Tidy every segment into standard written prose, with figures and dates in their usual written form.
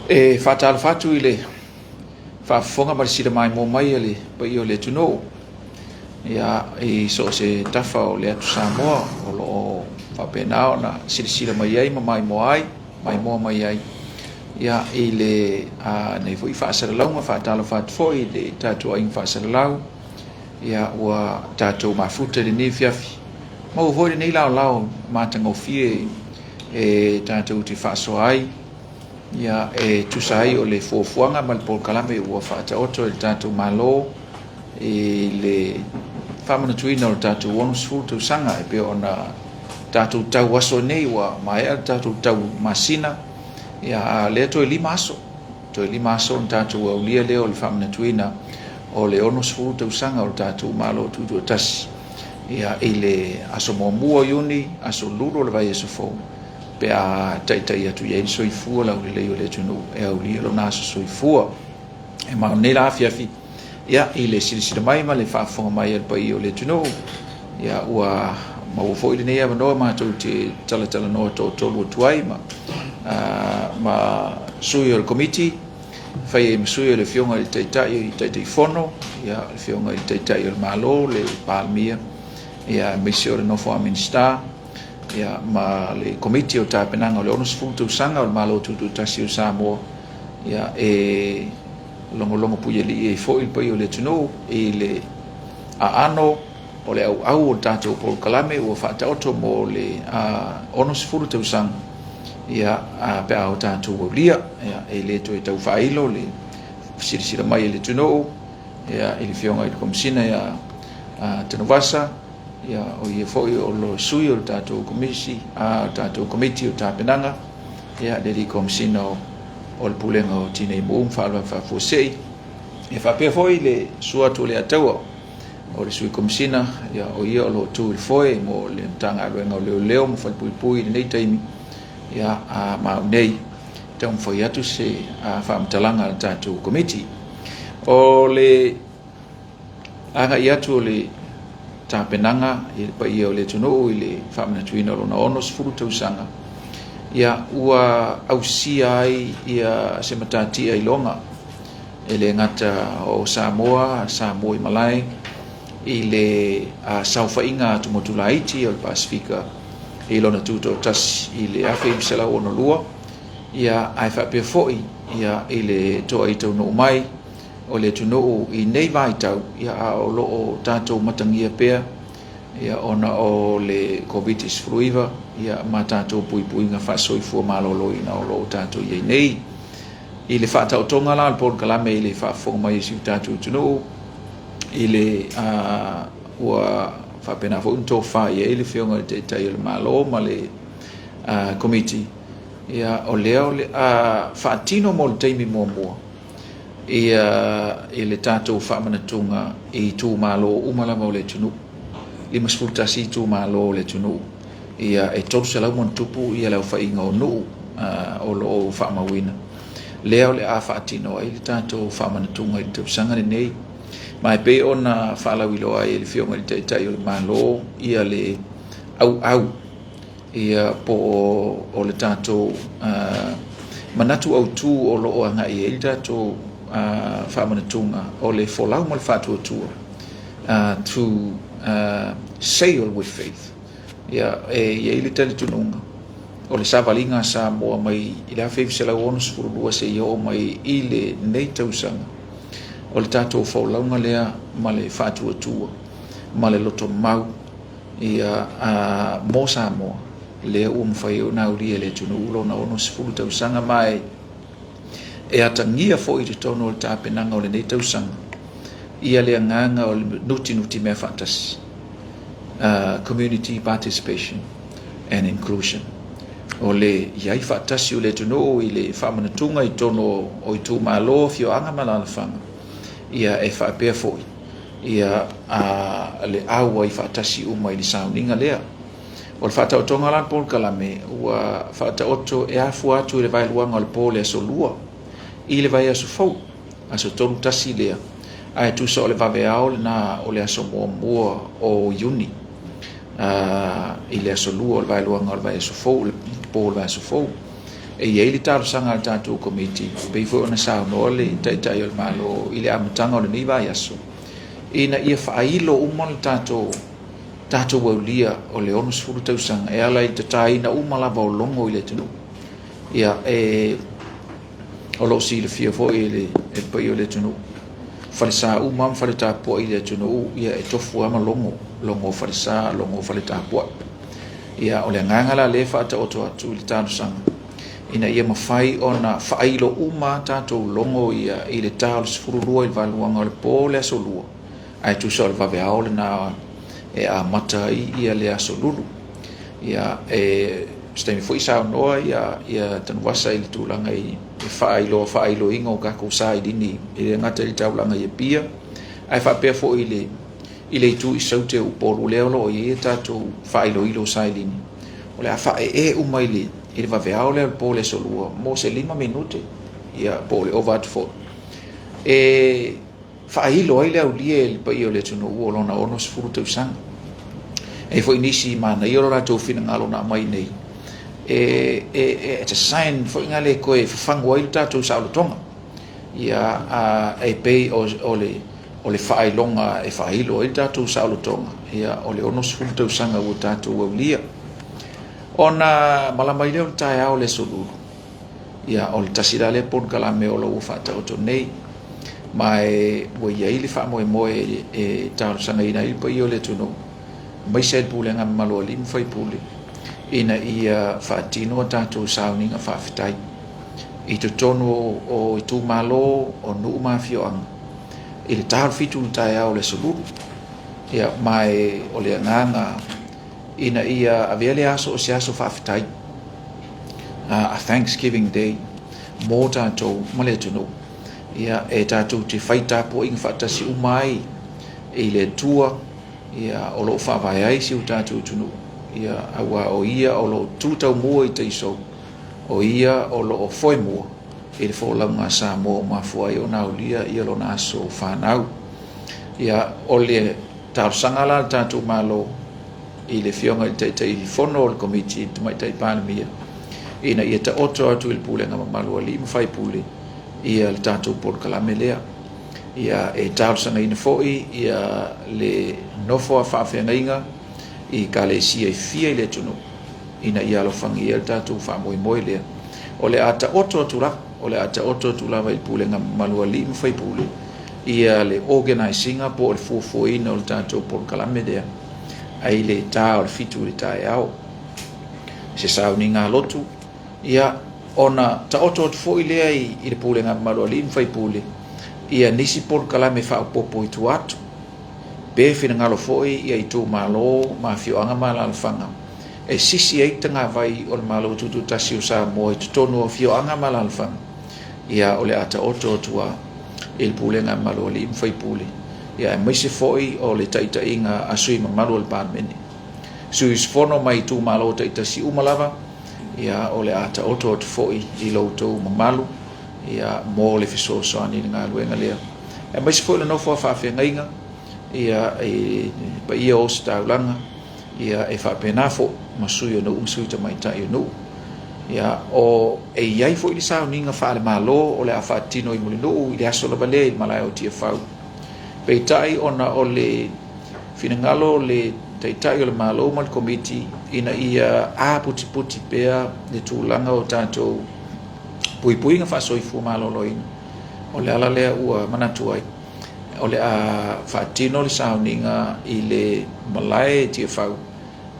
E faatalofa atu i le faafofoga ma le sila maimoa mai a le paia o le atunuu ia, i so o se tafa o le atu Samoa o lo o faapena ona silasila mai ai ma maimoa ai, maimoa mai ai ia, i le nei foi faasalalauga. Faatalofa atu foi i le tatou aiga faasalalau ia, ua tatou mafuta i lenei afiafi. Maua foi lenei laolao matagofie e tatou te faasoa ai ia, e tusa ai o le fuafuaga ma le polokalame ua faataoto e le tatou Malo i le faamanatuina o le tatou 60 tausaga e pei ona tatou tau aso nei. Ua maea le tatou tau masina ia, a lea toe 5 aso, toe 5 aso ona tatou aulia lea o le faamanatuina o le 60 tausaga o le tatou Malo Tutoatasi ia, i le aso 1 o Iuni, aso Lulu o le vaiaso fou, pe a taitai atu i ai le soifua laulelei o le atunuu e aulia lona aso soifua. E ma o lenei la afiafi ia, i le silasila mai ma le faafofoga mai a le paia o le atunuu ia, ua maua foi lenei avanoa matou te talatalanoa toatolu atu ai ma sui o le Komiti, fai ai ma sui o le Afioga i le Taitai, Taitaifono ia, le Afioga i le Taitai o le Malo, le Palemia ia, aemaise o le nofo a Minisita ia, ma le Komiti o Tapenaga o le 60 tausaga o le Malo Tutoatasi o Samoa ia, e logologo puialii ai foi le paia o le atunuu i le aano o le auau o le tatou polokalame ua faataoto mo le 60 tausaga ia, pe a o tatou aulia ia. E le toe tau faailo le silasila mai e le atunuu ia, i le Afioga i le Komesina ia Tanuvasa ia, o ia foi o le sui o le tatou komisi, le tatou Komiti o Tapenaga ia, le alii Komesina o le Pulega o Tinei Mu ma Faalavelave Faafuasei ia, faapea foi le susu atu o le Ataua o le Sui Komesina ia, o ia o lo o tu i le foe mo le Matagaluega o Leoleo ma Falepuipui i lenei taimi ia, ma au nei taumafai atu se faamatalaga a le tatou Komiti. O le agai atu o le tapenaga i le paia o le atunuu i le faamanatuina o lona 60 tausaga ia, ua ausia ai ia se matatia iloga e le gata o Samoa, Samoa i malae i le saofaiga atumotu laiti o le Pasefika i lona tutoatasi i le 1962 ia, ae faapea foi ia, i le toai taunuu mai o le atunuu i nei vaitau ia, a o lo o tatou matagia pea ia, ona o le Koviti-19 ia, ma tatou puipuiga faasoifua maloloina o lo o tatou i ai nei. I le faataotoga la o le polokalame i le faafofoga mai a si o tatou atunuu i le ua faapena foi ona tofa i ai le Afioga i le Taitai o le Malo ma le Komiti ia, o lea o le a faatino mo le taimi muamua ia, i le tatou faamanatuga i itumalo uma lava o le atunuu, 51 itumalo o le atunuu ia, e 300 ma tupu ia le aofaiga o nuu o lo o faamauina, lea o le a faatino ai le tatou faamanatuga i le tausaga lenei. Ma e pei ona faalauiloa ai e le Afioga i le Taitai o le Malo ia le auau ia, po o le tatou manatu autu o lo o agai ai le tatou faamanatuga, o le folau ma le faatuatua, to sail with faith ia. E i ai le talitonuga o le savaliga a Samoa mai i le 1962 seia oo mai i lenei tausaga, o le tatou folauga lea ma le faatuatua ma le lotomau ia, mo Samoa, lea ua mafai ona aulia e le atunuu lona 60 tausaga. Ma e atagia foi i totonu o le tapenaga o lenei tausaga ia le agaga o le nutinuti mea faatasi, community participation and inclusion, o le i ai faatasi o le atunuu i le faamanatuga i totonu o itumalo, afioaga ma alaalafaga ia, e faapea foi ia, le auai faatasi uma i le sauniga lea. O le faataotoga la o le polokalame ua faataoto e afua atu i le vaeluaga o le po o le aso Lua i le vaiaso fou, aso tolu tasi lea, ae tusa o le vaveao lena o le aso 1 o Iuni, i le aso Lua o le vaeluaga o le vaiaso fou, le po o le vaiaso fou. E i ai le talosaga a le tatou Komiti, e pei foi ona saunoa le Taitai o le Malo i le amataga o lenei vaiaso, ina ia faailo uma le tatou tatou aulia o le 60 tausaga e ala i le tataina uma lava o logo i le atunuu. Ia, e, o lo o silafia foi e le, e le paia o le atunuu, falesa uma ma fale tapuai i le atunuu, ia e tofu lava ma logo, logo o falesa, logo o fale tapuai. Ia, o le agaga la lea e faataoto atu i le talosaga, ina ia mafai ona faailo uma tatou logo ia i le ta o le 12 i le valuaga o le po le aso lua, ae tusa o le vaveao lena e amata ai ia le aso lulu. Ia, e, se taimi foi saunoa ia, ia Tanuvasa i le tulaga i le faailoa faailoina o tatou sailini e le gata i le taulaga i Apia, ae faapea foi i le i le itu i Saute o Upolu lea o lo o i ai tatou faailoilo sailini. O le a faaee uma i le i le vaveao lea o le po le aso lua mo se 5 minute, ia po o le ova atu foi. E faailo ai le aulia e le paia o le atunuu o lona 60 tausaga. E i ai foi nisi manaia lo latou finagalo na aumai nei, e, e, e, it's a sign foi nga le toe fafagu ai le tatou saolotoga. Ia, a, e pei o, o le, o le faailoga e faailo ai le tatou saolotoga, ia, o le 60 tausaga ua tatou aulia. Ona malama ai lea o le taeao o le aso Lulu, Ia, o le tasi la lea polokalame o lo o ua faataoto nei, ma e ua i ai le faamoemoe e talosagaina ai le paia o le atunuu, aemaise ai le pulega mamalu a alii ma faipule, ina ia faatino a tatou sauniga faafetai i totonu o itumalo, o nuu ma afioaga i le ta o le 7 i le taeao o le aso Lulu. Ia, ma e o le agaga ina ia avea lea aso o se aso faafetai, a Thanksgiving Day mō tātou ma le atunuu. Ia, e tātou te whai tapuaiga faatasi uma ai i le Atua, ia, o lo o faavae ai si o tātou atunuu. Ia, aua o ia o lo o tu taumua i taisou, o ia o lo o foemua i le folauga a Samoa ua mafua ai ona aulia ia lona aso fanau. Ia, o le talosaga la a le tatou Malo i le Afioga i le Taitaifono o le Komiti, le Tamaitai Palemia, ina ia taoto atu i le pulega mamalu a alii ma faipule ia le tatou polokalame lea. Ia, e talosagaina foi ia le nofo a faafeagaiga i ekalesia e fia i le atunuu ina ia alofagia le tatou faamoemoe lea. O le a taoto atu lava, o le a taoto atu lava i le pulega mamalu a alii ma faipule ia le organise ina po o le fuafuaina o le tatou polokalame lea ai le ta o le 7 i le taeao. Se sauniga lotu, ia ona taoto atu foi lea i, i le pulega mamalu a alii ma faipule ia nisi polokalame faaopoopo i tua atu, pe finagalo foi ia itumalo ma afioaga ma alaalafaga e sisi ai tagavai o le Malo Tutoatasi o Samoa i totonu o afioaga ma alaalafaga, ia o le a taoto atu lava i le pulega mamalu a alii ma faipule, ia aemaise foi o le taitaiga a sui mamalu o le Palemene. Sui usufono mai itumalo taitasi uma lava, ia o le a taoto atu foi i lo outou mamalu ia mo le fesoasoani i le galuega lea. Aemaise foi le nofo a faafeagaiga ia i le paia o Ositaulaga, ia e faapena foi ma sui o nuu ma sui tamaitai o nuu. Ia, o, e i ai foi le sauniga faale-Malo o le a faatino i Mulinuu i le aso lava lea i le malae o Tiafau. Peitai ona o le finagalo o le Taitai o le Malo ma le Komiti ina ia aputiputi pea le tulaga o tatou puipuiga faasoifua maloloina, o le ala lea ua manatu ai o le a faatino le sauniga i le malae Tiafau,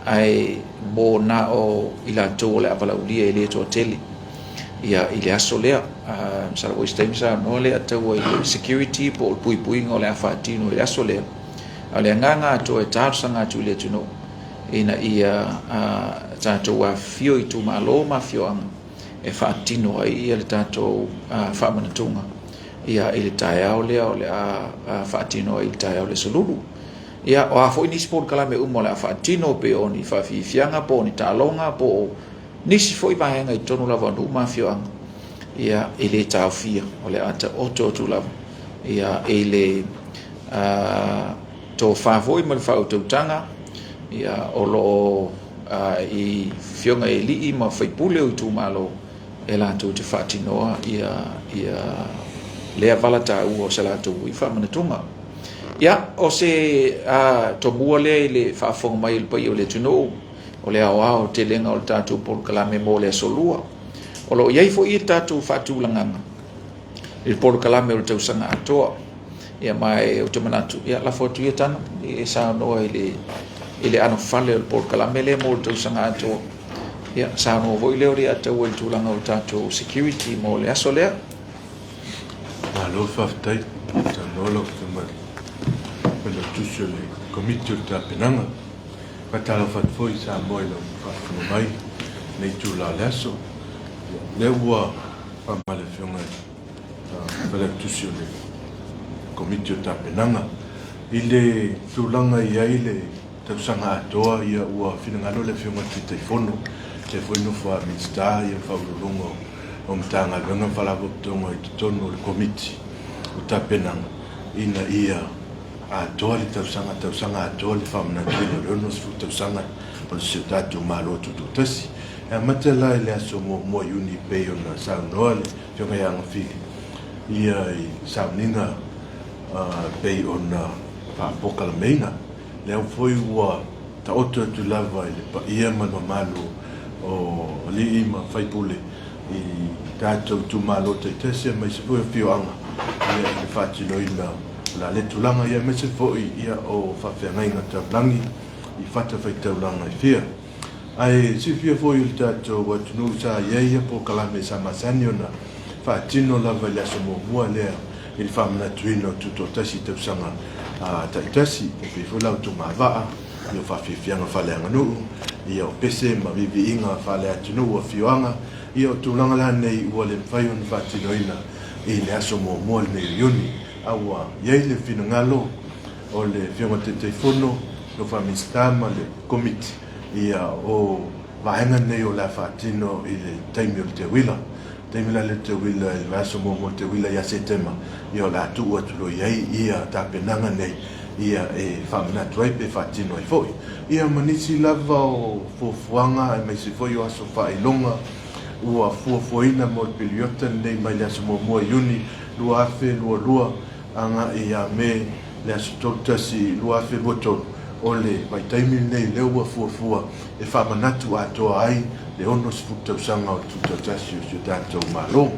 ae mo na o i latou o le a valaaulia e le toatele ia i le aso lea. Masalo foi se taimi saunoa le ataua i le security po o le puipuiga o le a faatino i le aso lea. A o le agaga atoa e talosaga atu i le atunuu ina ia tatou afifio i itumalo ma afioaga e faatino ai ia le tatou faamanatuga ia i le taeao lea o le a faatino ai i le taeao o le aso Lulu. Ia, o a foi nisi polokalame uma o le a faatino, pe o ni faafiafiaga, po o ni taaloga, po o nisi foi vaega i totonu lava o nuu ma afioaga, ia, e le taofia, o le a taoto atu lava, ia, i le tofa foi ma le faautautaga, ia, o lo o i afioga i alii ma faipule o itumalo. e latou te faatinoa ia ia lea vala taua o se latou foi faamanatuga. Ia, o se a, tomua lea i le faafofoga mai o le paia o le atunuu, o le aoao telega o le tatou polokalame mo le aso lua. O lo o i ai foi le tatou faatulagaga i le polokalame o le tausaga atoa. Ia ma e ou te manatu, ia lafo atu ia Tanu e saunoa i le i le anofale o le polokalame lea mo le tausaga atoa. Ia saunoa foi lea o le ataua i le tulaga o le tatou security mo le aso lea. Malo faafetai, saunoa lau Afioga i le Failautusi o le Komiti o le Tapenaga. Faatalofa atu foi Samoa i lau faafofoga mai i lenei itula o le aso. Ia, o lea ua faamama le Afioga i le Failautusi o le Komiti o Tapenaga i le tulaga e i ai le tausaga atoa, ia ua finagalo le Afioga i le Taitaifono, lea foi nofo a Minisita ia ma Faauluuluga o Matagaluega ma Faalapotopotoga i totonu o le Komiti o Tapenaga ina ia atoa le tausaga, tausaga atoa le faamanatuina o le 60 tausaga o si o tatou Malo Tutoatasi. E amata la i le aso muamua o Iuni e pei ona saunoa le Afioga ia Agafili ia i sauniga e pei ona faapokalameina. Lea foi ua taoto atu lava i le paia ma le mamalu o alii ma faipule i tatou itumalo taitasi aemaise foi afioaga i le faatinoina o la lea tulaga, aemaise foi o faafeagaiga taulagi i fatafaitaulaga e fia. Ae silafia foi e le tatou atunuu sa i ai polokalame sa masani ona faatino lava i le aso muamua lea i le faamanatuina o Tutoatasi i tausaga taitasi, e pei foi la o Tumavaa, ia o faafiafiaga faaleaganuu, ia o pese ma viiviiga faaleatunuu, afioaga, ia o tulaga la nei ua le mafai ona faatinoina i le aso muamua lenei o Iuni. A ua i ai le finagalo o le Afioga i le Taitaifono, le Faa-Minisita ma le Komiti, ia o vaega nei o le a faatino i le taimi o le teuila. Taimi la lea o le teuila i le vaiaso muamua o le teuila ia Setema, ia o le a tuu atu loa i ai ia tapenaga nei ia e faamanatu ai pe faatino ai foi. Ia ma nisi lava o fuafuaga aemaise foi o aso faailoga ua fuafuaina mo le piliota lenei mai le aso muamua o Iuni 2022 agai ia Me le aso 31 2023, o le vaitaimi lenei lea ua fuafua e faamanatu atoa ai le 60 tausaga o le Tutoatasi o si o tatou Malo.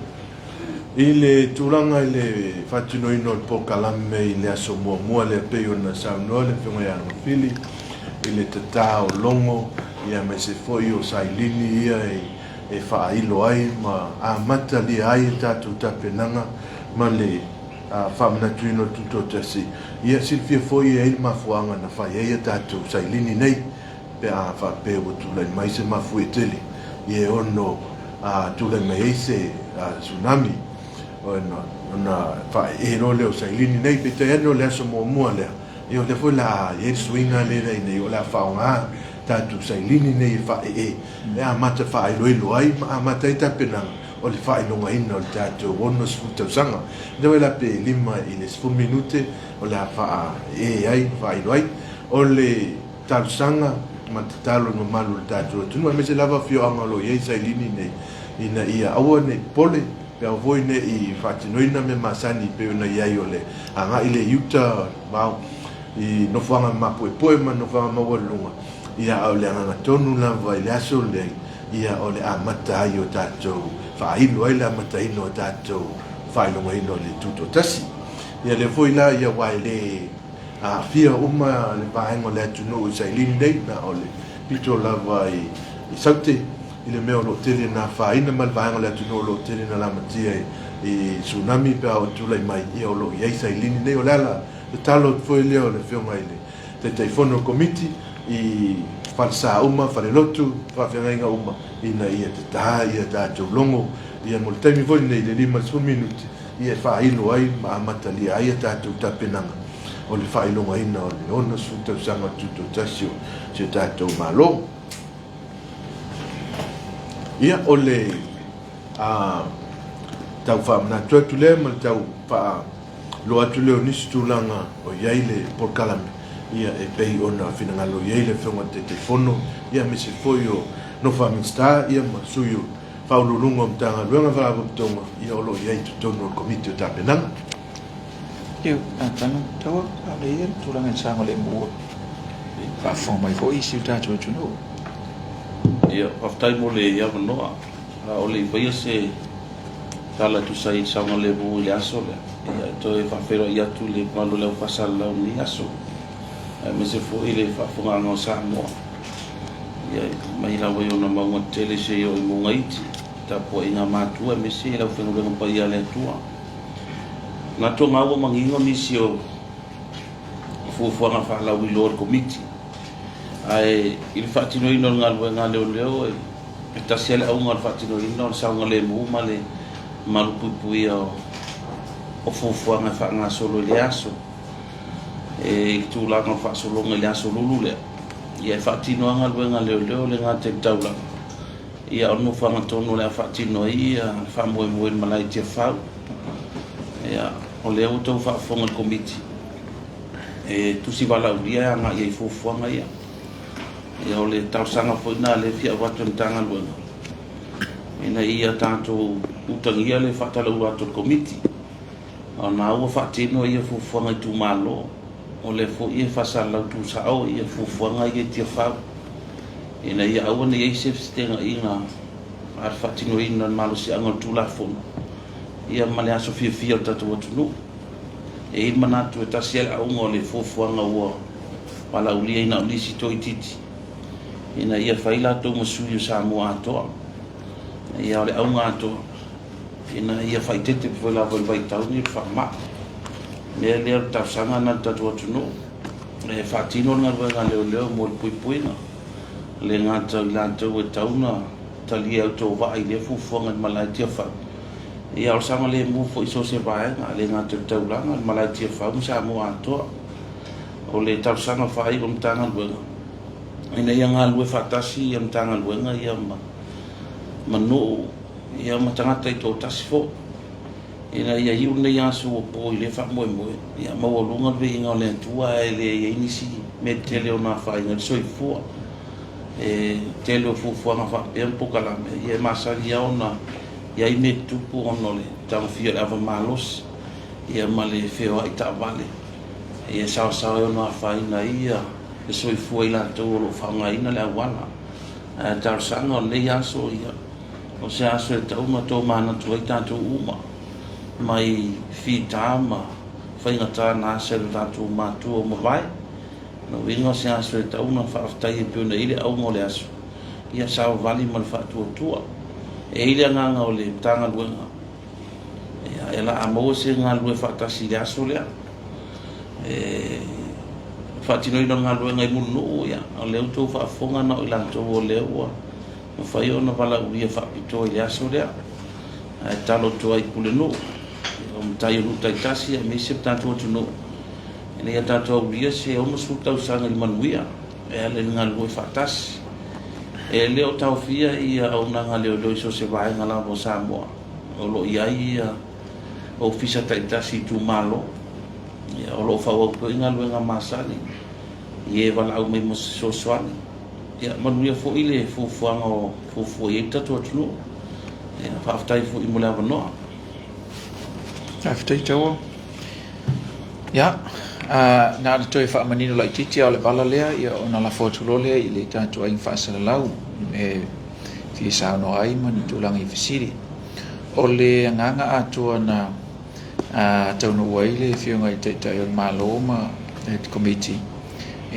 I le tulaga i le faatinoina o le polokalame i le aso muamua lea pei ona saunoa le Afioga ia Lofili i le tata o logo aemaise foi o sailini ia e faailo ai ma amatalia ai a tatou tapenaga ma le faamanatuina o le Tutoatasi. Ia silafia foi e i ai le mafuaaga na fai ai a tatou sailini nei pe a faapea ua tulai mai se mafuie tele e ono tulai mai ai se tsunami ona faaee loa lea o sailini nei. Peitai ane o le aso muamua lea, ia o lea foi o le a i ai le suiga lea e i nei, o le a faaaoga tatou sailini nei e faaee e amata faailoilo ai ma amata ai tapenaga o le faailogaina o le tatou 60 tausaga. Lea foi la pe 5 i le 10 minute o le a faaee ai ma faailo ai. O le talosaga ma tatalo i le mamalu o le tatou atunuu, aemaise lava afioaga o lo o i ai sailini nei, ina ia aua ne i popole, pe aua foi ne i faatinoina mea masani pei ona i ai o le agai lea i uta, vao, i nofoaga mapuepue ma nofoaga maualuluga, ia a o le agaga tonu lava i le aso lenei, ia o le amata ai o tatou faailo ai le amataina o tatou faailogaina o le Tutoatasi. Ia lea foi la, ia aua e le aafia uma le vaega o le atunuu i sailini nei, na o le pito lava i Saute, i le mea o lo o tele na afaina ma le vaega o le atunuu o lo o tele na lamatia i tsunami pe a oo tulai mai, ia o lo o i ai sailini nei. O le ala tatalo atu foi lea o le Afioga i le Taitaifono o le Komiti i falesa uma, falelotu, faafeagaiga uma ina ia tata ia tatou logo ia mo le taimi foi lenei i le 50 minute ia e faailo ai ma amatalia ai a tatou tapenaga o le faailogaina o le 60 tausaga o le Tutoatasi o si o tatou Malo. Ia, o le tau faamanatu atu lea ma le tau faailoa atu lea o nisi tulaga o i ai le polokalame, ia, e pei ona finagalo i ai le Afioga i le Taitaifono, ia, aemaise foi o nofo a Minisita, ia, ma sui o Faauluuluga o Matagaluega ma Faalapotopotoga ia o lo o i ai i totonu o le Komiti o Tapenaga. Io, atonu taua aole ia le tulaga i le saogalemu o faafofoga mai foi isi o tatou atunuu. Ia, faafetai mo le avanoa. A o le i faia se tala e tusa ai i le saogalemu i le aso lea, ia e toe faafeiloai atu i le mamalu o le au faasalalau i lenei aso, aemaise foi le faafofogaaga o Samoa, ia mai lava i ona mauga tetele seia oo i mauga iti, tapuaiga a matua aemaise le aufaigaluega paia a le Atua. Manatu o lena ua manino nisi o fuafuaga faalauiloa a le Komiti, ae i le faatinoina o le galuega a leoleo, e tasi lava le auga o le faatinoina o le saogalemu ma le malupuipuia o fuafuaga e faagasolo i lea aso. E i le tulaga o le faasologa i le aso lulu lea, ia e faatino lava galuega a leoleo e le gata i le taulaga, ia o le nofoaga tonu o le a faatino ai le faamoemoe i le malae i Tiafau. Ia, o lea ua outou faafofoga i le Komiti, e tusi valaaulia e agai ai i fuafuaga ia. Ia, o le talosaga foi lena lea e fia avatu e le Matagaluega, ina ia tatou utagia le faatalauula atu a le Komiti. O lena ua faatino ia fuafuaga i itumalo, o lea foi e faasalalau tusao ia fuafuaga ia i Tiafau, ina ia aua ne i i ai se feseteenaiga a le faatinoina o le malosiaga o le Tulafono ia ma le aso fiafia o le tatou atunuu. E i ai le manatu e tasi lava le auga o le fuafuaga ua valaaulia ai na o nisi toaitiiti ina ia fai latou ma sui o Samoa atoa. Ia o le auga atoa ina ia faaeteete foi lava i le vaitau lenei o le faamai. O le mea lea o le talosaga lena i le tatou atunuu e faatino le galuega a leoleo mo le puipuiga, e le gata o i latou e tatau ona talia e autovaa i lea fuafuaga i le malae Tiafau, ia a o le saogalemu foi i so o se vaega, e le gata i le taulaga, le malae Tiafau ma Samoa atoa. O le talosaga faaiu a le Matagaluega, ina ia galulue faatasi ia Matagaluega ia ma nuu ia ma tagata taitoatasi foi, ina ia iu lenei aso ua po i lea faamoemoe, ia maualuga le viiga o le Atua ae le i ai nisi mea tetele o afaina ai le soifua. E tele o fuafuaga faapea ma polokalame, ia e masani lava ona i ai mea tutupu ona o le tagofia o le ava malosi ia ma le feoai taavale, ia e saoasaoa e ono afaina ai le soifua o i latou o lo o faaaogaina le auala. Ae talosaga o lenei aso, ia o se aso e tatau ona tomanatu ai tatou uma mai fita ma faigata na asa i lo tatou matua ua mavae. O lona uiga o se aso e tatau ona faafetai e pei ona i ai le auga o le aso, ia savavali ma le faatuatua. E i ai le agaga o le Matagaluega, ia, e la maua se galulue faatasi i le aso lea. E faatinoina o le galuega i Mulinuu, ia, o lea ua outou faafofoga na o i latou o lea ua mafai ona valaaulia faapitoa i le aso lea. Ae tatalo atu ai i Pulenuu, o matai o nuu taitasi aemaise le tatou atunuu, ina ia tatou aulia se 60 tausaga i le manuia e ala i le galulue faatasi. E le o taofia ia auaunaga a leoleo i so o se vaega lava o Samoa. O lo o i ai ia ofisa taitasi i itumalo, o lo o faaauau pea galuega masani i e valaau mai mo se fesoasoani. Ia manuia foi le fuafuaga o fuafua i ai le tatou atunuu. Ia, faafetai foi mo le avanoa. Faafetai Taua. Ia, na ona toe faamanino laitiiti lava o le vala lea, ia ona lafo atu loa lea i le tatou aiga faasalalau e fia saunoa ai ma ni tulaga i fesili. O le agaga atoa na taunuu ai le Afioga i le Taitai o le Malo ma le Komiti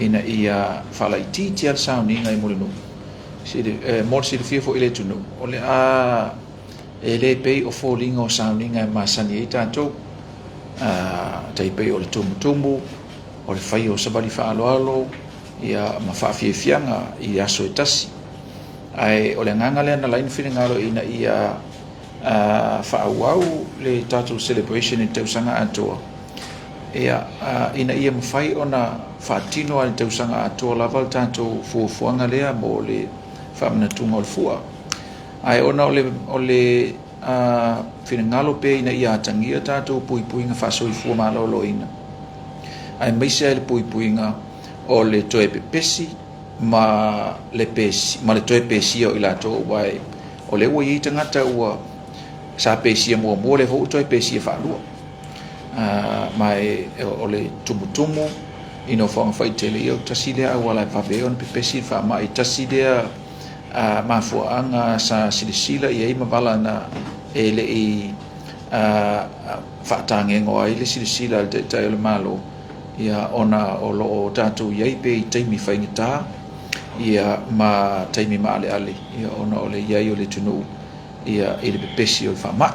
ina ia faalaitiiti lava le sauniga i Mulinuu, mo le silafia foi i le atunuu, o le a e le pei o foliga o sauniga e masani ai tatou, tai pei o le tumutumu, o le faia o savali faaaloalo, ia ma faafiafiaga i aso e tasi. Ae o le agaga lea na ala ai ona finagalo ina ia faaauau le tatou celebration i le tausaga atoa, ia, ina ia mafai ona faatino i le tausaga atoa lava le tatou fuafuaga lea mo le faamanatuga o le fua. Ae ona o le finagalo pea ina ia atagia tatou puipuiga faasoifua maloloina, aemaise ai le puipuiga o le toe pepesi ma le toe pesia o i latou, aua O lea ua i ai tagata ua sa pesia muamua, lea foi ua toe pesia faalua. Ma e, o le tumutumu i nofoaga faitele, ia o tasi lea auala e vave ai ona pepesi le faamai, tasi lea mafuaaga sa silasila i ai ma vala na e le i faatagego ai le silasila a le Taitai o le Malo, ia ona o lo o tatou i ai pea i taimi faigata, ia ma taimi maaleale, ia ona o le i ai o le atunuu ia i le pepesi o le faamai.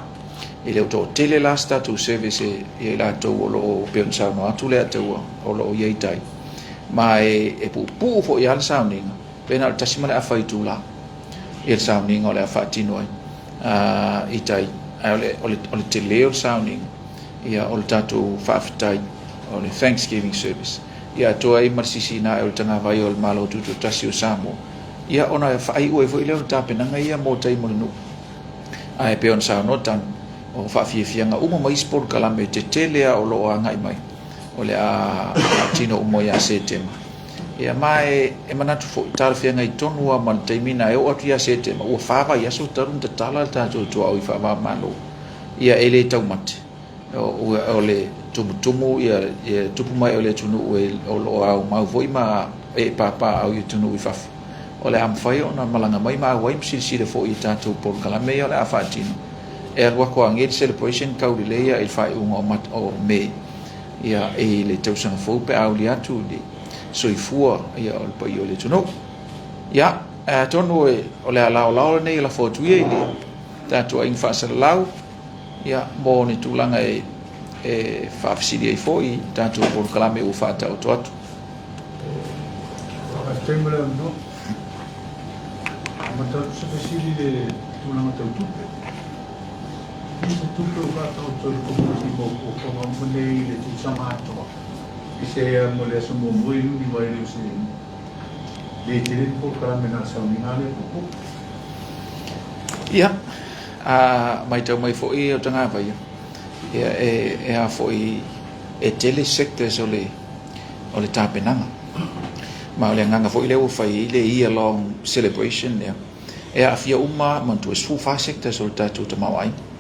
E le o toatele la se tatou service e ia i latou o lo o pei ona saunoa atu le Ataua o lo o i ai tai. Ma e puupuu foi lava le sauniga, pe na o le 1.5 itula ia le sauniga o le a faatino ai i tai. Ae o le tele o le sauniga, ia o le tatou faafetai, o le Thanksgiving service. Ia atoa ai ma le sisina ae o le tagavai o le Malo Tutoatasi o Samoa, ia ona faaiu ai foi lea o le tapenaga ia mo tai mo le nuu. Ae pei ona saunoa Tanu, o faafiafiaga uma ma isi polokalame tetele lava o lo o agai mai, o le a faatino uma ia Setema. Ia ma e manatu foi, talafeagai tonu lava ma le taimi na e oo atu ia Setema, ua 4 vaiaso talu ona tatala le tatou tuaoi faava-o-Malo. Ia e le taumate, o le tumutumu ia tupu mai o le atunuu o lo o aumau foi ma e papaaao i atunuu i fafo, o le a mafai ona malaga mai ma auai ma silasila foi i tatou polokalame ia o le a faatino. E alu atu lava nei le celebration taulelei ia i le faaiuga o Me ia i le tausaga fou pe a auli atu i le soifua ia o le paia o le atunuu. Ia, atonu o le a laolao lenei e lafo atu ia i le tatou aiga faasalalau ia mo ni tulaga e faafesili ai foi i tatou polokalame ua faataoto atu. Faafetai mo le avanoa. Amata atu se fesili i le tulaga tau tupe. I se tupe ua faataoto e le Komiti mo fuafuaga uma nei i le tausaga atoa, i se ea mo le aso muamua Iuni aua e le o se le tele ni polokalame na o le sauniga lava lea puupuu. Ia, a matau mai foi o Tagavaia, ia e a foi e tele sectors o le tapenaga. Ma o le agaga foi lea ua fai ai le year long celebration lea, e aafia uma manatua e 14 sectors o le tatou tamaoaiga.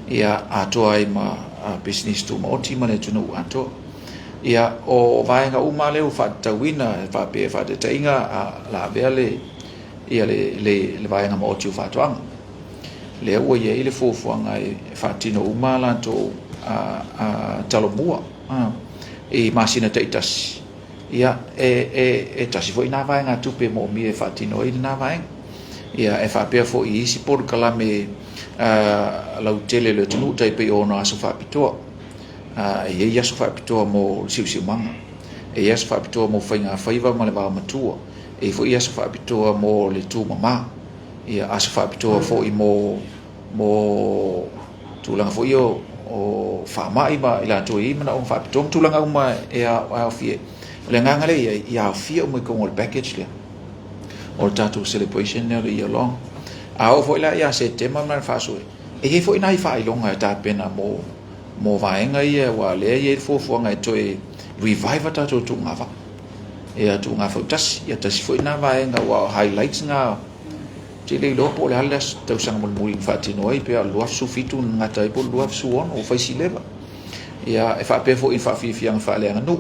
Ia atoa ai ma pisinisi tumaoti ma le atunuu atoa. Ia o vaega uma lea ua faatatauina e faapea faataitaiga la avea le ia le vaega maoti o faatoaga. Lea ua i ai le fuafuaga e faatino uma a latou talomua i masina taitasi. Ia, e tasi foi lena vaegatupe e moomia e faatino ai lena vaega. Ia, e faapea foi i isi polokalame lautele o le atunuu, tai pei o ona aso faapitoa. E i ai aso faapitoa mo le siusiumaga, e i ai aso faapitoa mo faigafaiva ma le vaomatua, e i ai foi aso faapitoa mo le tumama, ia aso faapitoa foi mo tulaga foi o faamai ma i latou e i ai manaoga faapitoa ma tulaga uma e aofia ai. O le agaga lea e i ai, ia aofia uma i totonu o le package lea, o le tatou celebration lea o le year long. A oo foi la ia Setema ma le faasoa, e i ai foi nai faailoga e tapena mo vaega ia, aua o lea e i ai le fuafuaga e toe revive a tatou tuugavaa. Ia tuuga fautasi, ia tasi foi lena vaega aua o highlights na te le iloa po o le a le tausaga mulimuli na faatino ai, pe o le 2017 na gata ai po o le 2016 ua fai si leva. Ia e faapea foi i faafiafiaga faaleaganuu,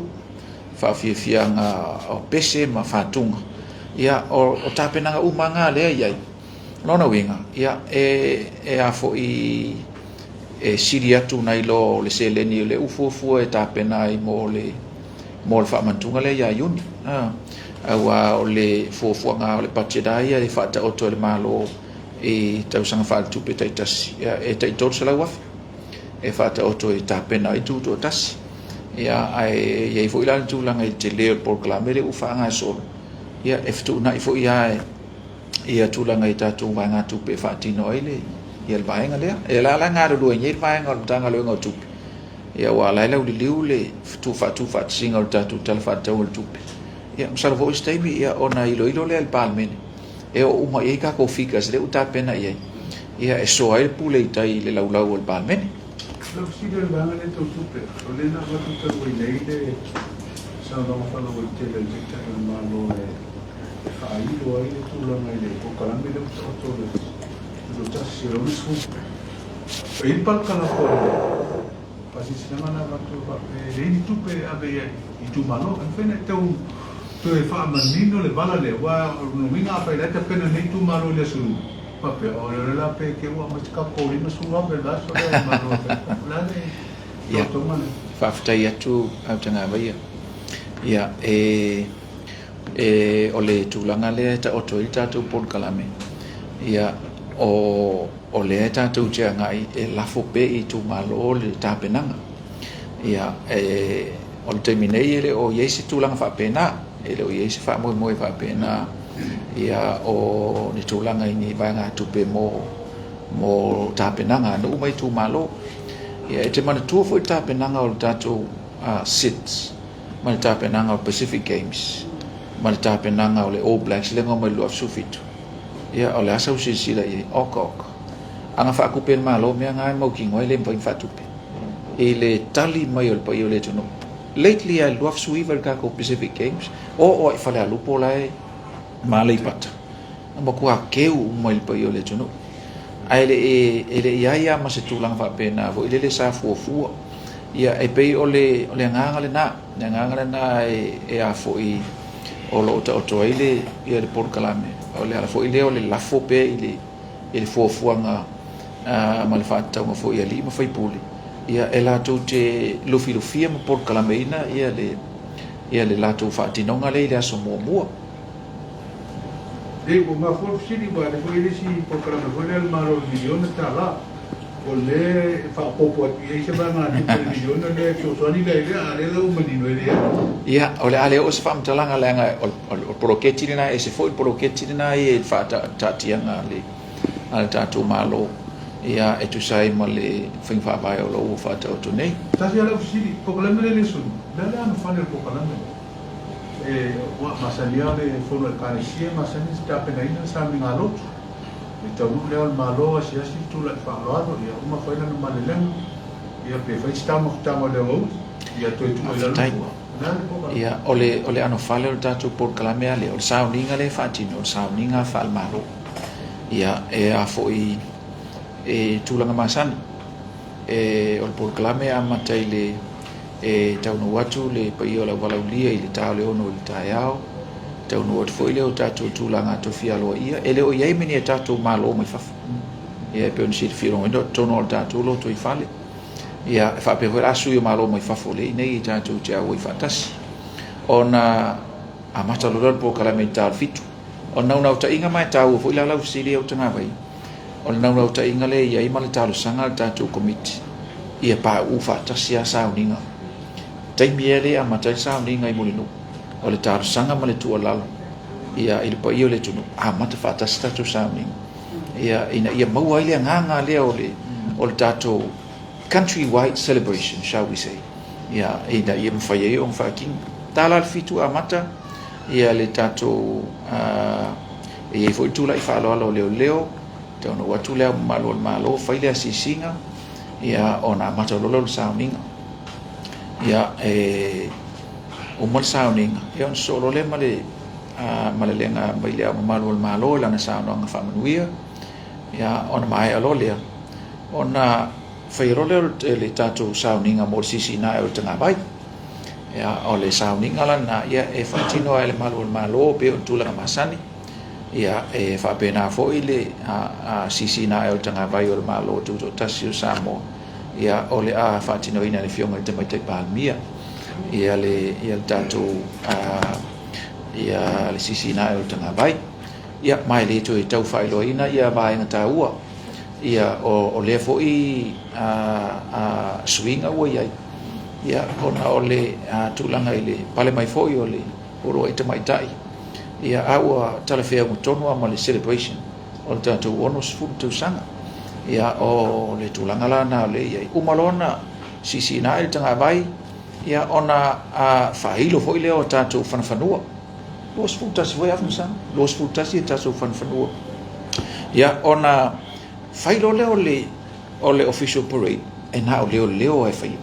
faafiafiaga o pese ma fatuga. Ia o tapenaga uma lava lea e i ai. O lona uiga, ia e a foi e sili atu nai lo le seleni o lea ua fuafua e tapena ai mo le faamantuga lea ia Iuni. Aua o le fuafuaga o le budget lava ia e faataoto e le Malo i tausaga faaletupe taitasi, ia, e tai $300,000 e faataoto e tapena ai tutoatasi. Ia, ae i ai foi la le tulaga i le tele o le polokalame lea ua faagasolo, ia, e fetuunai foi lava ia tulaga i tatou vaegatupe e faatino ai le ia le vaega lea. E la la galulue ai nei le vaega o le Matagaluega o Tupe, ia aua o la e lauliliu le faatufaatasiga o le tatou Tala Faatatau o le Tupe. Ia masalo foi se taimi ia ona iloilo lea i le Palemene e oo uma i ai tatou figures lea ua tapena i ai, ia e soa ai le pule i tai i le laulau o le Palemene. Lau fesili o le vaega lea tau tupe, o lea na avatu talu ai nei le saunoaga faalauaitele a le Taitai o le Malo e faailo ai le tulaga i le polokalame lea ua taoto o le 160. E i ai le palapala po o le faasilasilaga na avatu e faapea e leai ni tupe e ave i ai i itumalo. E mafai ona e tau toe faamanino le vala lea, aua o lona uiga afai o la e tapena nei itumalo i le aso Lua, faapea, o lea la pe te i ua aumai se tatou $50,000 i le vaiaso lea e le Malo e fai ai. O le a le taotoga lea? Faafetai atu Autagavaia. Ia, e E, o le tulaga lea e taoto ai le tatou polokalame, ia, o, o lea e tatou te agai e lafo pea i itumalo le tapenaga. Ia, e, o le taimi nei e le o i ai se tulaga faapena, e le o i ai se faamoemoe faapena, ia, o ni tulaga i ni vaegatupe mo, mo tapenaga a nuu ma itumalo. Ia, e te manatua foi le tapenaga o le tatou uh, SIDS, ma le tapenaga o le Pacific Games ma le tapenaga o le All Blacks lea na omai i le 2017. Ia, o le a sau silasila i ai? Oka, oka. A na faatupe e le Malo mea na e mautinoa e le mafai ona faatupe i le tali mai o le paia o le atunuu. Lately lava i le 2019 i le tatou Pacific Games, oo lava i Falealupo la e ma Aleipata, na matua keu uma i le paia o le atunuu. Ae le i, e le i ai lava ma se tulaga faapena foi lele sa fuafua. Ia, e pei o le, o le agaga lena, le agaga lena e, e a foi o lo o taoto ai le, ia le polokalame. O le ala foi lea o le lafo pea i le, i le fuafuaga uh, ma le faatatauga foi a alii ma faipule, ia e latou te lufilufia ma polokalameina ia le, ia le latou faatinoga lea i le aso muamua. Ei, ua mafua le fesili, aua o lea foi e le isi polokalame foi lea a le Malo i le miliona tala. O lea e faaopoopo atu i ai se vaegatupe i le miliona lea e fesoasoani lea i lea, a o lea la ua manino e leai. Ia, o le a le oo se faamatalaga leaga o le poloketi lena e ese foi le poloketi lena ia i le faataatiaga a le a le tatou Malo, ia, e tusa ai ma le faiga faavae o lo o ua faataoto nei. Tasi lava lau fesili, polokalame lea e le sui, o le a le anofale o le polokalame lea? E, ua masani lava le fono a Ekalesia, e masani ona tapenaina le sauniga lotu. Le taunuu lea o le Malo, asiasi le tulai faaaloalo, ia uma fai lana malelega, ia pe fai se taumafataga o le aoauli, ia toe tuu ai i lalo fua. O le a le polokalame? Ia, o le, o le anofale o le tatou polokalame lea, o le sauniga lea e faatino, o le sauniga faale-Malo. Ia, e a foi e tulaga masani. E, o le polokalame e amata i le E taunuu atu le paia o le auvalaulia i le ta o le 6 i le taeao, taunuu atu foi lea o tatou tulaga tofia aloaia, e le o i ai ma ni a tatou malo mai fafo. Ia, e pei ona silafia logoina, o totonu o le tatou lotoifale. Ia, e faapea foi la sui o malo mai fafo lea i inei tatou te auai faatasi. Ona amata loa lea o le polokalame i le ta o le 7. O le naunautaiga ma e taua foi la lau fesili au Tagavai, O le naunautaiga lea e i ai ma le talosaga a le tatou Komiti, ia pauu faatasi lava sauniga. Taimi ea lea e amata ai le sauniga i Mulinuu, o le talosaga ma le tuualalo ia i le paia o le atunuu, amata faatasi tatou sauniga, ia ina ia maua ai le agaga lea o le o le tatou country wide celebration, shall we say, ia ina ia mafai ai ona faatino. Tala le 7 amata ia le tatou E i ai foi le tulai faaaloalo o leoleo, taunuu atu le Ao Mamalu o le Malo, fai le asiasiga, ia, ona amata loa lea o le sauniga. Ia, e uma le sauniga, ia ona sosoo loa lea ma le malelega mai le Ao Mamalu o le Malo i lana saunoaga faamanuia, ia, ona maea loa lea, ona faia loa lea o le tatou sauniga mo le siisii ae o le tagavai. Ia, o le sauniga la lena, ia, e faatino lava e le Malu o le Malo pei o le tulaga masani. Ia, e faapena foi le siisii ae o le tagavai o le Malo Tutoatasi o Samoa, ia, o le a faatinoina e le Afioga i le Tamaitai Palemia ia le, ia le tatou, ia le siisii ae o le tagavai. Ia, ma e le toe tau faailoaina ia vaega taua, ia, o lea foi suiga ua i ai. Ia, ona o le tulaga i le pale mai foi o le uluai tamaitai, ia, a ua talafeauga tonu lava ma le celebration o le tatou 60 tausaga. Ia, o le tulaga la lena o lea e i ai. Uma loa ona siisii ae le tagavai, ia, ona faailo foi lea o tatou fanafanua. 21 foi Afghanistan, 21 e tatou fanafanua. Ia, ona fai loa lea o le O le official parade, e na o leoleo lava e faia.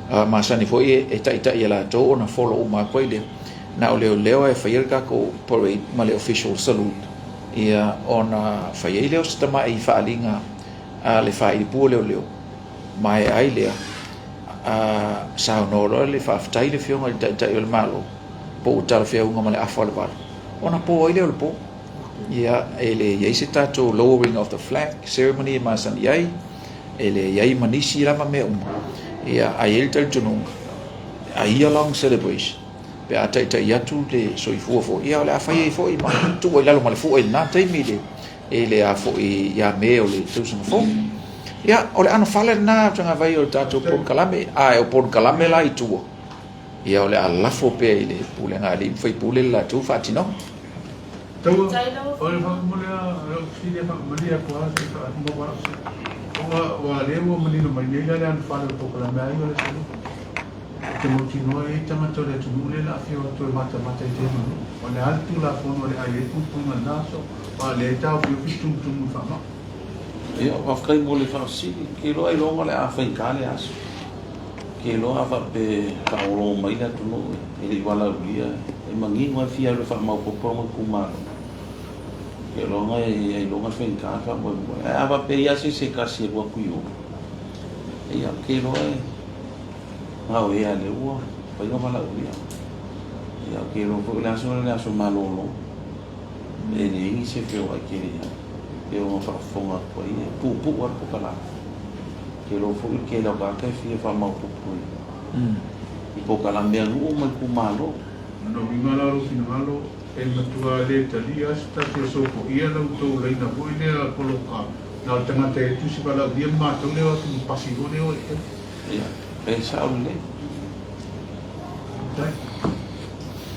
A masani foi e taitai e latou ona follow uma atu ai lea. Na o leoleo lava e faia le tatou parade ma le official salute. Ia, ona fai ai lea o se tamai faaaliga a le faailipu o leoleo, maea ai lea, a saunoa loa le faafetai i le Afioga i le Taitai o le Malo, po ua talafeauga ma le afa o le 8, ona po ai lea o le po. Ia, e le i ai se tatou lowering of the flag ceremony e masani ai, e le i ai ma nisi lava mea uma. Ia, ae i ai le talitonuga, a year long celebration, pe a taitai atu le soifua foi, ia o le a fai ai foi ma tuu ai i lalo ma le fua i lena taimi i le i le a foi ia Me o le tausaga fou. Ia, o le anofale lena Tagavai o le tatou polokalame, ae o polokalame la i tua, ia o le a lafo pea i le pulega a alii ma faipule le latou faatinoga. Taua, o le faamolemole a lau fesili e faamalie atu lava se i faamaua lau fesili. Aua lea ua manino mai nei la le anofale o le polokalame a ia o le atunuu. Ou te mautinoa e i ai tagata o le atunuu lea o le a afio atu e matamata i tei manu. O le a le Tulafono o le a i ai puipuiga i lena aso, aua o lea e taofiofi le tumutumu i le faamai. Ia, faafetai mo le faafesili. Ou te iloa ailoga o le a faigata le aso. Ou te iloa a faapea e faalogologo mai le atunuu e le i valaaulia, e manino lava e fia alu e faamaopoopo lona itumalo. Ou te iloa ailoga e faigata le faamoemoe. Ae a faapea e i ai lava se isi e tasi e alu atu i o, ia, ou te iloa e Gaoia lea ua fai ona valaaulia. Ia, ou te iloa foi o le aso lea o le aso malolo. E leai ni se feoai tele i ai. E pei ona faafofoga atu ai, e puupuu lava le polokalame. Ou te iloa foi o le tele o tagata e fia faamaopoopo i polokalame a nuu ma itumalo. O lona uiga la o lou finagalo, e matua le talia se tasi e sofoia la outou laina foi lea poloka, na o le tagata e tusi valaaulia ma matou lea o atu ma pasi foi lea o e fai. Ia, e sao lelei.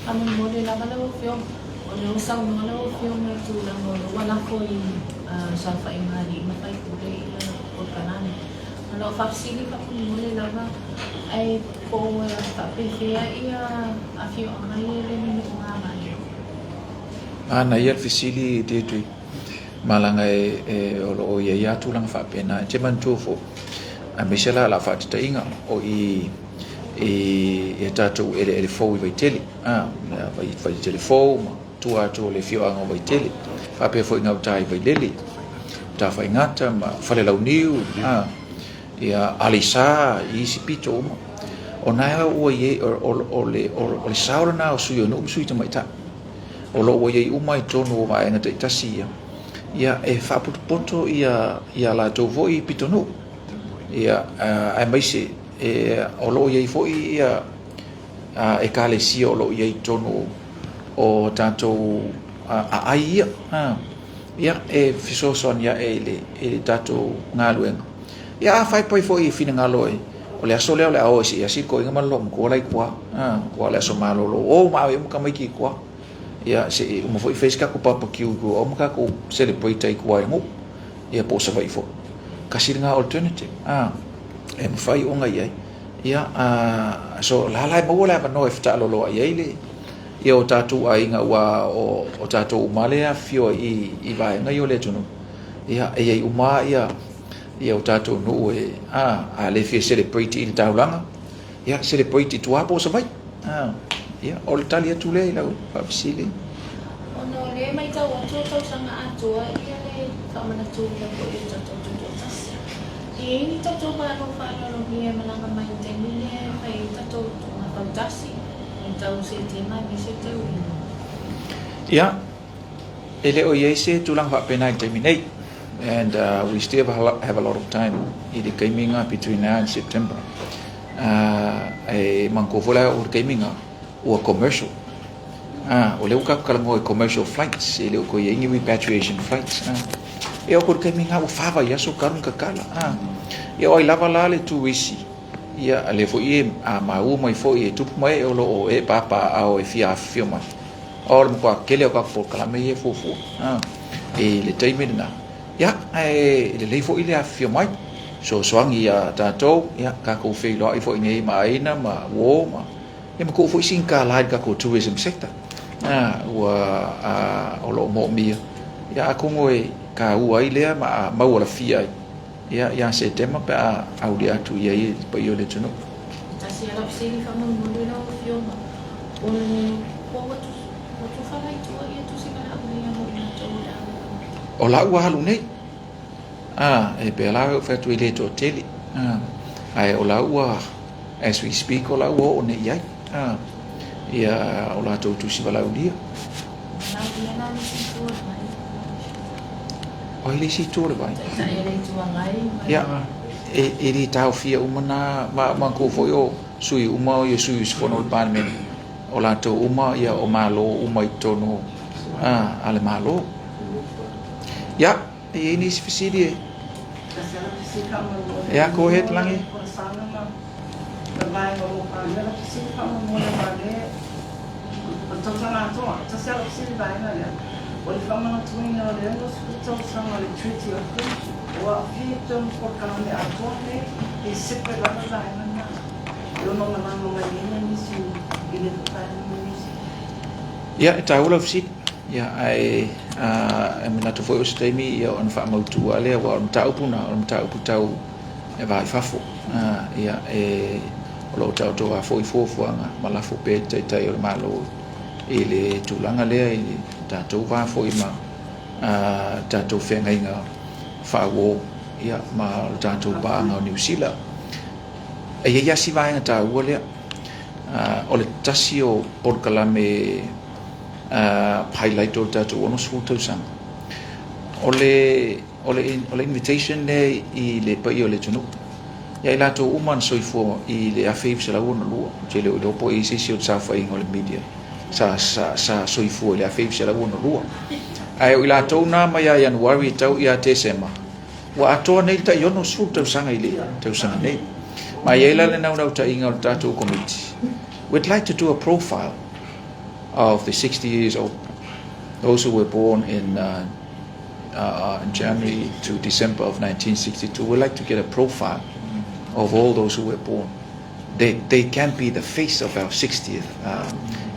Faamolemole lava lau Afioga, o lea ua saunoa lau Afioga i tulaga o lea ua lafo i saofaiga a alii ma faipule ia polokalame. O lau faafesili faamolemole lava, ae po ua faapefea ia afioaga ia e le o ni nuu gagae? Manaia le fesili Deirdre. Ma leaga e o lo o i ai lava tulaga faapena. E te manatua foi, aemaise la o le a faataitaiga, o i i a tatou eleele fou i Vaitele, a, Vaitele fou ma tua atu o le afioaga o Vaitele, faapea foi gauta i Vailele, Tafaigata ma Falelauniu, a, ia Aleisa i isi pito uma. O na ua i ai, o le sao lena o sui o nuu ma sui tamaitai. O lo o ua i ai uma i totonu o vaega taitasi ia, ia e faapotopoto ia ia latou foi pitonuu. Ia aemaise e, o lo o i ai foi ia ekalesia o lo o i ai i totonu o tatou aai ia. Ia e fesoasoani ae i le, i le tatou galuega. Ia a faepai foi i finagalo e o le aso lea o le a o e se i asi le toeaina ma le loomatua la i tua. Ua le aso malolo o ma ave uma tamaiti i tua. Ia se i uma foi fai se tatou barbecue i tua uma tatou celebrate ai i tua i le nuu. Ia po o Savaii foi. Tasi lena alternative. E mafai ona i ai. Ia so la la e maua le avanoa e fetaaloloai ai le ia o tatou aiga aua o tatou uma lea e afifio ai i vaega ia o le atunuu. Ia e i ai uma ia ia o tatou nuu e a a le fia celebrate i le taulaga ia celebrate i tua po o Savaii. A ia o le tali atu lea i lau faafesili. Ona o lea e matau atu o tausaga atoa ia le faamanatuina foi o tatou tutoatasi. E i ai ni tatou malo faaaloalogia e malaga mai i le taimi lea e fai ai tatou tuuga fautasi i le tau Setema aemaise le tau Iuni? Ia, E le o i ai se tulaga faapena i le taimi nei. And we still have a lot of time i le taimi nga between now and September. E manatua foi la o le taimi nga ua commercial. O lea ua tatou talanoa i commercial flights, e le o toe i ai ni repatriation flights. E oo atu i le taimi nga ua fa vaiaso talu ona tatala. Ia o ai lava la le turisi, ia lea foi e maua mai foi e tupu ma ee o lo o ee papaaao e fia afifio mai. O le matua tele o tatou polokalame ia e fuafua i le taimi lena. Ia, ae lelei foi le afifio mai, fesoasoani ia tatou, ia, tatou feiloai foi nei ma aiga ma uo ma, ia ma tuu foi sina tala i le tatou tourism sector. Ua, o lo o moomia, ia atonu e taua ai lea ma maualafia ai Ia, ia Setema pe a aulia atu i ai le paia o le atunuu. E tasi lava lau fesili faamolemole lau Afioga, o le po ua tufa la i tua ia tusi valaaulia mo i latou o le a O lau ua alu nei. A, e pei la ou fai atu e le toatele. A, ae o la ua, as we speak, o la ua oo nei i ai. A, ia o latou tusi valaaulia. O ai le isi itu o le vai? Ia, e le taofia uma na, ma manatua foi o sui uma o ia sui usufono o le Palemene, o latou uma ia o Malo uma i totonu a le Malo. Ia, e i ai nisi fesili e? Ia, go ahead, Lagi. Ia, e taua lau fesili. Ia, ae e manatu foi o se taimi ia ona faamautu lava lea, aua o le mataupu lena, o le mataupu tau e va i fafo. Ia, e, o lo o taoto lava foi fuafuaga ma lafo pea i le Taitai o le Malo i le tulaga lea i le tatou va foi ma tatou feagaiga faauo ia, ma le tatou paaga o Niu Sila. E i ai lava si vaega taua lea, o le tasi o polokalame highlight o le tatou 60 tausaga, o le, o le, o le invitation lea i le paia o le atunuu, ia i latou uma na soifua i le 1962. Ou te le o iloa po o i ai se isi o le saofaiga o le media sa, sa, sa soifua i le 1962. Ae o i latou na mai ia Ianuari e tau ia Tesema, ua atoa nei le tai 60 tausaga i le tausaga nei. Ma e i ai la le naunautaiga o le tatou komiti, we'd like to do a profile of the 60 years old, those who were born in in January to December of 1962. We'd like to get a profile of all those who were born. They can be the face of our 60th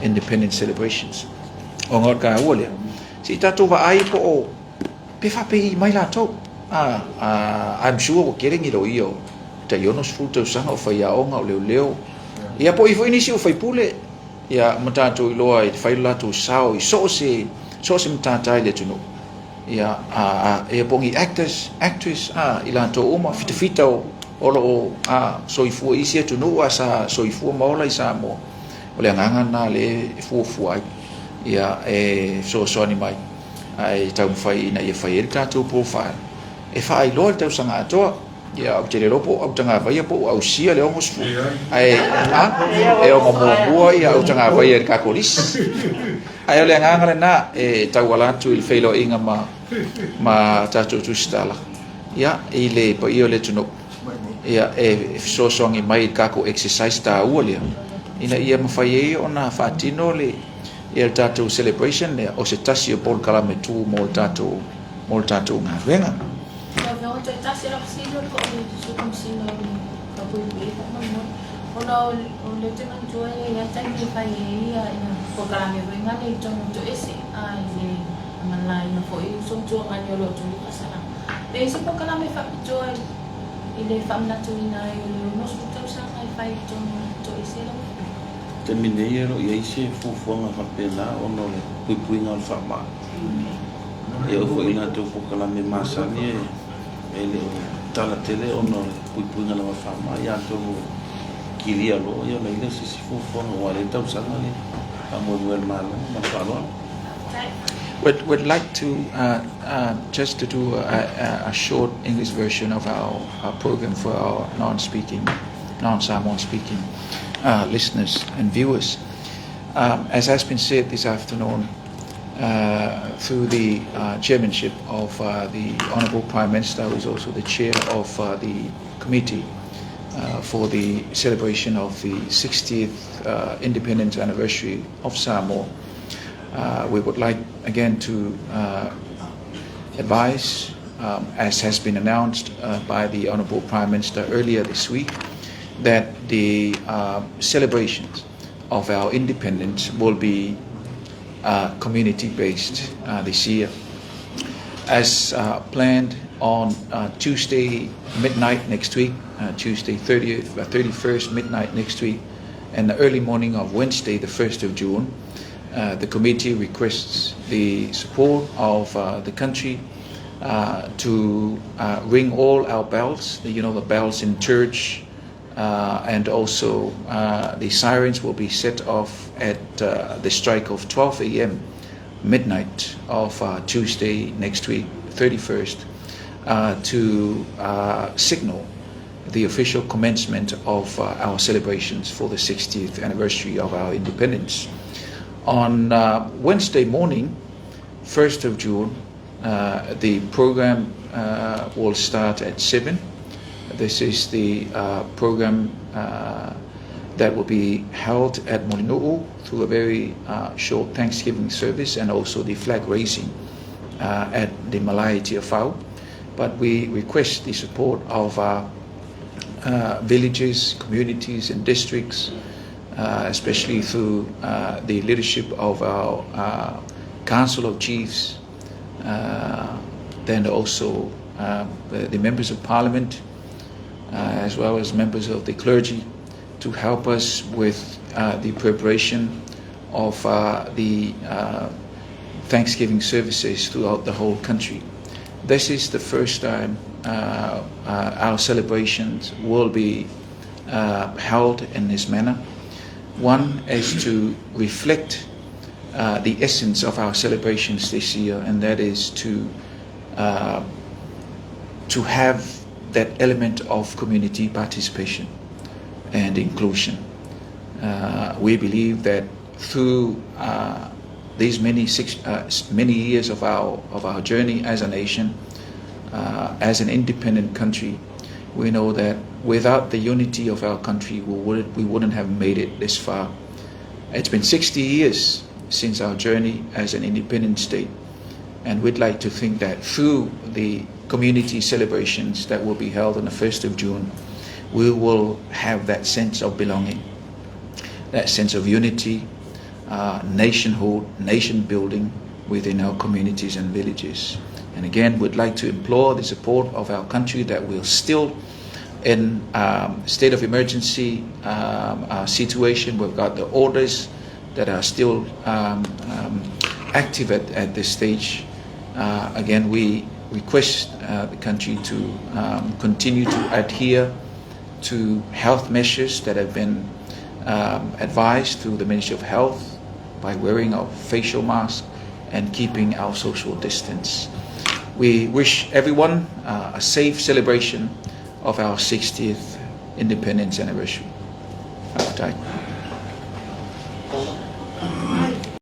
independence celebrations. O ngā ka ua lea. Se i tātou vaai po o pe whapei mai lātou. I'm sure ua kere ngiro ia o tai 60 tausaga o whaiaonga o leo leo. Ia po i foi nisi o whaipule. Ia ma tātou iloa i te whai latou sao i so o se, so o se matata i le atunuu. Ia, a, a, ia po o ni actors, actress, a, i latou uma, fitafita o, o lo o, a, soifua i isi atunuu a sa soifua ma ola i Samoa. O le agaga lena lea e fuafua ai, ia, e fesoasoani mai, ae taumafai ina ia fai ai le tatou profile e faailoa le tausaga atoa. Ia, ou te le iloa po o autagavaia po o ausia le 60. Ae, a, e ono muamua ia autagavaia i le tatou lisi. Ae o le agaga lena e tauala atu i le feiloaiga ma, ma tatou tusitala. Ia, i le paia o le atunuu. Ia, e fesoasoani mai i le tatou exercise taua lea, ina ia mafai ai ona faatino le, ia le tatou celebration lea, o se tasi o polokalame tu mo le tatou, mo le tatou galuega. Lau Afioga toe tasi lau fesili o le Sui Komesina o le Taupuipui faamolemole ona o lea ou te manatua e i ai taimi e fai ai ia polokalame foi na i totonu o Toese a i le malalaina foi o Sotuagani o lo o tuli faasalaga. Pe i ai se polokalame faapitoa i le faamanatuina ai o le 60 tausaga e fai i totonu o Toese lau Afioga? Taimi nei e le o i ai se fuafuaga faapena ona o le puipuiga o le faamai. E oo foi i latou polokalame masani e le o tala tele ona o le puipuiga lava o le faamai, atonu e kilia loa ona i ai lea o se isi fuafuaga aua o lea e tausaga le faamoemoe a le Malo. Ma le faaaloalo. We'd like to just to do a short English version of our program for our non-speaking, non-Samoan speaking listeners and viewers. As has been said this afternoon, through the chairmanship of the Honourable Prime Minister, who is also the chair of the committee for the celebration of the 60th independence anniversary of Samoa. We would like again to advise, as has been announced by the Honourable Prime Minister earlier this week, that the celebrations of our independence will be community-based this year. As planned on Tuesday midnight next week, Tuesday 30th, 31st midnight next week, and the early morning of Wednesday, the 1st of June, the committee requests the support of the country to ring all our bells, the bells in church, and also the sirens will be set off at the strike of 12 a.m., midnight of Tuesday next week, 31st, to signal the official commencement of our celebrations for the 60th anniversary of our independence. On Wednesday morning, 1st of June, the program will start at 7. This is the program that will be held at Mulinu'u through a very short Thanksgiving service and also the flag raising at the Malai Tiafau. But we request the support of our villages, communities and districts, especially through the leadership of our Council of Chiefs, then also the members of parliament, as well as members of the clergy, to help us with the preparation of the Thanksgiving services throughout the whole country. This is the first time our celebrations will be held in this manner. One is to reflect the essence of our celebrations this year, and that is to have that element of community participation and inclusion. We believe that through these many years of our journey as a nation, as an independent country, we know that without the unity of our country, we wouldn't have made it this far. It's been 60 years since our journey as an independent state, and we'd like to think that through the community celebrations that will be held on the 1st of June, we will have that sense of belonging, that sense of unity, nationhood, nation building within our communities and villages. And again, we'd like to implore the support of our country that we're still in state of emergency situation. We've got the orders that are still active at this stage. Again, we request the country to continue to adhere to health measures that have been advised through the Ministry of Health by wearing our facial mask and keeping our social distance. We wish everyone a safe celebration of our 60th independence anniversary. Faafetai.